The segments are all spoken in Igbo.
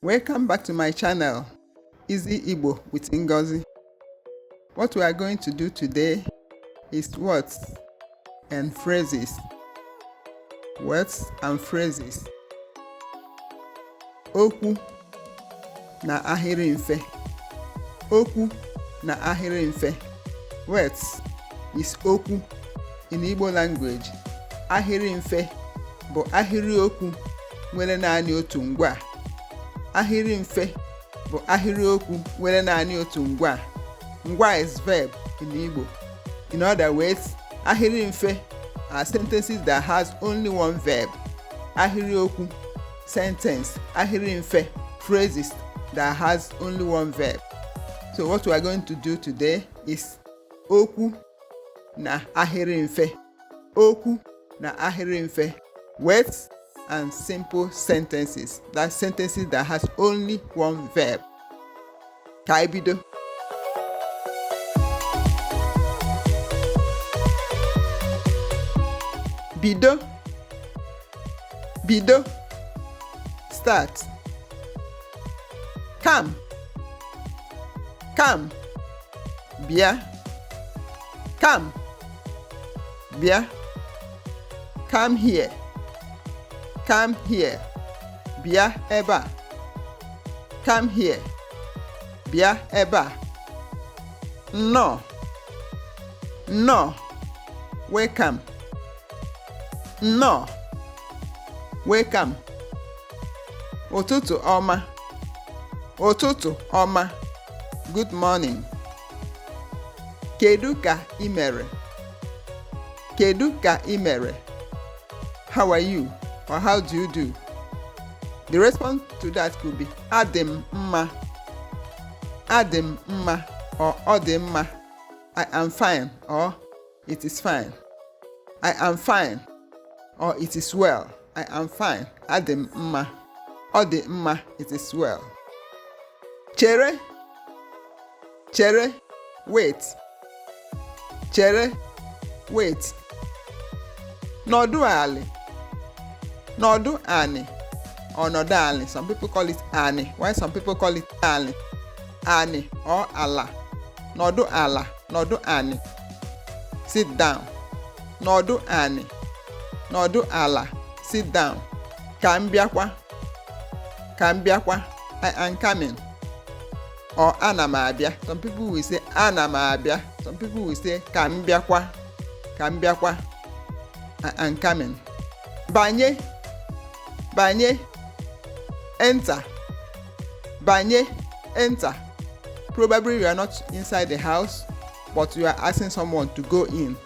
Welcome back to my channel, Easy Igbo with Ngozi. What we are going to do today is words and phrases. Words and phrases. Okwu na ahịrị mfe. Okwu na ahịrị mfe. Words is okwu in Igbo language. Ahịrị mfe bụ ahịrịokwu nwere naanị otu ngwa. Ahịrị mfe bụ ahịrịokwu nwere naanị otu ngwa. Ngwa is verb in Igbo. In other words, ahịrị mfe are sentences that has only one verb. Ahịrịokwu, sentence, ahịrị mfe, phrases that has only one verb. So what we are going to do today is okwu na ahịrị mfe. Okwu na ahịrị mfe. Words and simple sentences. That sentences that has only one verb. Ka anyị bido. Bido, bido, start. Come, come, bịa. Come, bịa. Come here, come here, bịa ebe a. Come here, bịa ebe a. Nnọọ, nnọọ, welcome. Nnọọ, welcome. Ụtụtụ ọma, ụtụtụ ọma, good morning. Kedu ka ị mere? Kedu ka ị mere? How are you or how do you do? The response to that could be adị m mma, adị m mma or ọ dị mma. I am fine or it is fine. I am fine or it is well. I am fine. Adị m mma. Ọ dị mma. It is well. Chere, chere, wait. Chere, wait. Nọdụ alị, nọdụ anị or nọdụ alị. Some people call it anị, while some people call it alị. Anị or ala. Nọdụ ala, nọdụ anị. Sit down. Nọdụ anị, nọdụ ala. Sit down. Ka m bịakwa, ka m bịakwa. I am coming. Or ana m abịa. Some people will say ana m abịa. Some people will say ka m bịakwa, ka m bịakwa. I am coming. Banye, banye, enter. Banye, enter. Probably you are not inside the house, but you are asking someone to go in.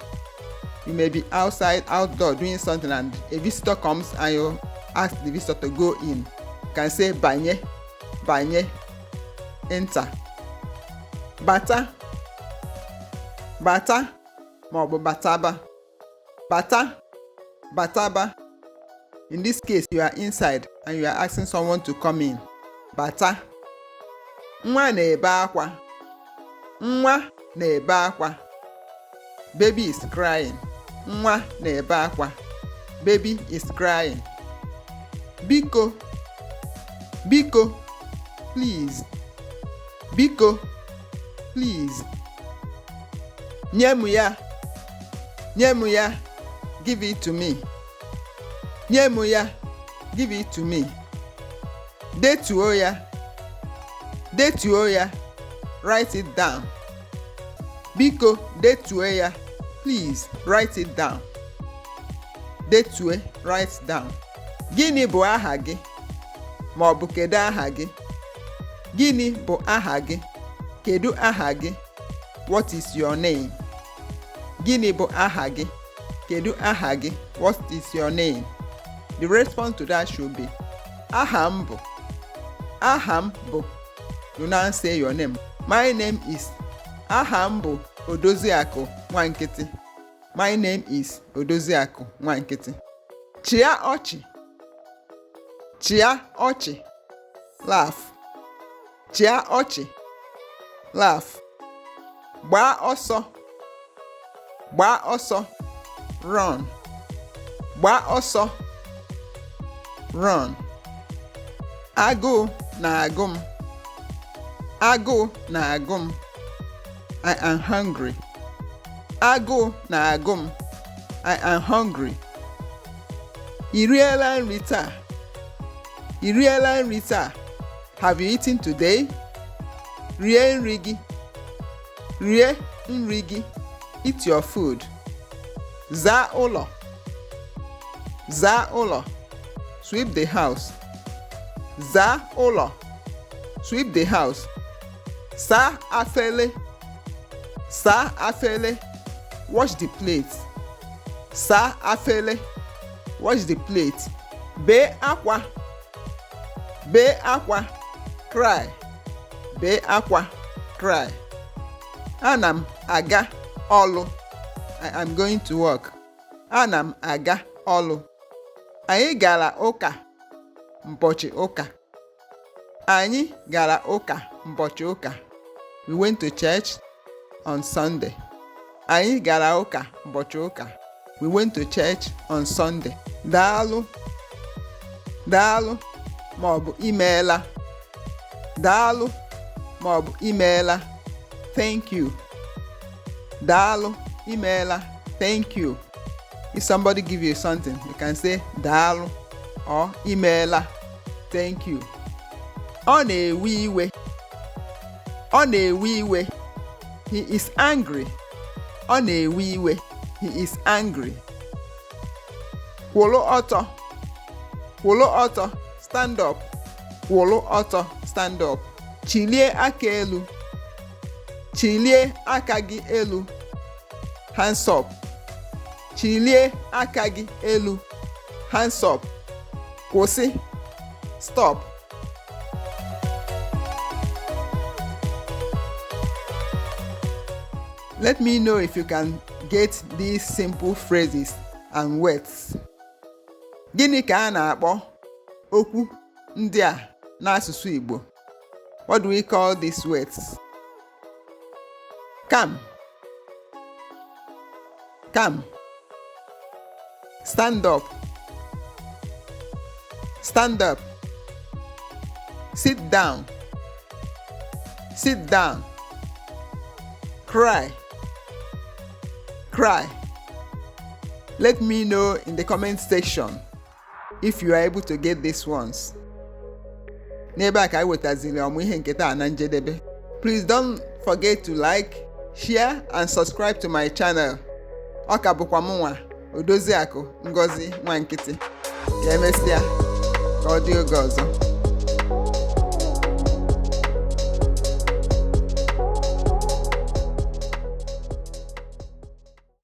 You may be outside, outdoor, doing something, and a visitor comes and you ask the visitor to go in. You can say banye, banye, enter. Bata, bata maọbụ bataba. Bata, bataba. In this case, you are inside and you are asking someone to come in. Bata. Nwa na-ebe akwa. Nwa na-ebe akwa. Baby is crying. Nwa na-ebe akwa. Baby is crying. Biko, biko, please. Biko, please. Nye m ya. Nye m ya. Give it to me. Nye m ya. Give it to me. Detuo ya. Detuo ya. Write it down. Biko detuo ya. Please write it down. Detue, write down. Gịnị bụ aha gị? Ma ọ bụ kedu aha gị? Gịnị bụ aha gị? Kedu aha gị? What is your name? Gịnị bụ aha gị? Kedu aha gị? What is your name? The response to that should be aha m bụ. Aha m bụ. You now say your name. My name is. Aha m bụ Odoziakụ Nwankịtị. My name is Odoziakụ Nwankịtị. Chịa ọchị. Chịa ọchị. Laugh. Chịa ọchị. Laugh. Gbaa ọsọ. Gbaa ọsọ. Run. Gbaa ọsọ. Run. Agụụ na-agụ m. Agụụ na-agụ m. I am hungry. Agụụ na-agụ m. I am hungry. I riela nri taa? I riela nri taa? Have you eaten today? Rie nri gị. Rie nri gị. Eat your food. Zaa ụlọ. Zaa ụlọ. Sweep the house. Zaa ụlọ. Sweep the house. Saa afele. Saa afele. Wash the plate. Saa afele. Wash the plate. Bee akwa. Bee akwa. Cry. Bee akwa. Cry. Ana m aga ọlụ. I am going to work. Ana m aga ọlụ. Anyị gara ụka ụbọchị ụka. Anyị gara ụka ụbọchị ụka. We went to church on Sunday. Anyị gara ụka ụbọchị ụka. We went to church on Sunday. Daalụ, daalụ ma ọ bụ imeela. Daalụ ma ọ bụ imeela. Thank you. Daalụ, imeela. Thank you. If somebody give you something, you can say daalụ or imeela. Thank you. Ọ na-ewe iwe. Ọ na-ewe iwe. He is angry. Ọ na-ewe iwe. He is angry. Kwụlụ ọtọ. Kwụlụ ọtọ. Stand up. Kwụlụ ọtọ. Stand up. Chilie aka elu. Chilie aka gị elu. Hands up. Chilie aka gị elu. Hands up. Kwụsị. Stop. Let me know if you can get these simple phrases and words. Gịnị ka a na-akpọ okwu ndị a n'asụsụ Igbo? What do we call these words? Come. Come. Stand up. Stand up. Sit down. Sit down. Cry. Cry. Let me know in the comment section if you are able to get these ones. N'ebe a ka anyị wetaziri ọmụ ihe nke taa na njedebe. Please don't forget to like, share and subscribe to my channel. Ọ ka bụkwa mụ nwa, Odoziakụ Ngozi Nwankịtị. Ka emesịa, ka ọ dị oge ọzọ.